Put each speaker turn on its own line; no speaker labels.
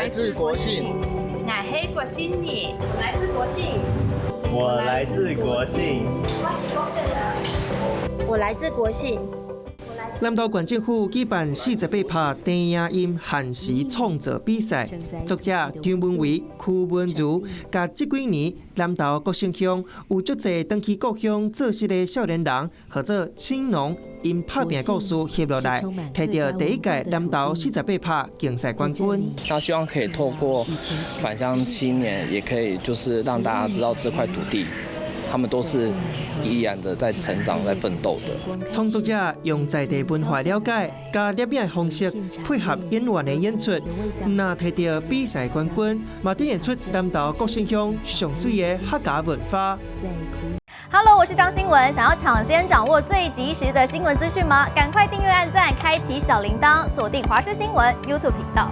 來自國信，𠊎
係國信人，
我來自國信，
我來自國信，
我是國信人，
我來自國信。
南投縣政府舉辦48拍電影音限時創作比賽，作者張文維、柯文如，共這幾年南投國姓鄉有足濟轉去故鄉做事的少年人，合做青農𪜶拍拚故事翕落來，提著第一屆南投48拍競賽冠軍。
那希望可以透過返鄉青年，也可以就是讓大家知道這塊土地，他們都是依然的在成長、在奮鬥的。
創作者用在地文化了解，佮攝影的方式配合演員的演出，毋但提著比賽冠軍，嘛展現出南投國姓鄉上媠的客家文化。
Hello，我是張新文，想要搶先掌握最及時的新聞資訊嗎？趕快訂閱、按讚、開啟小鈴鐺，鎖定華視新聞 YouTube 頻道。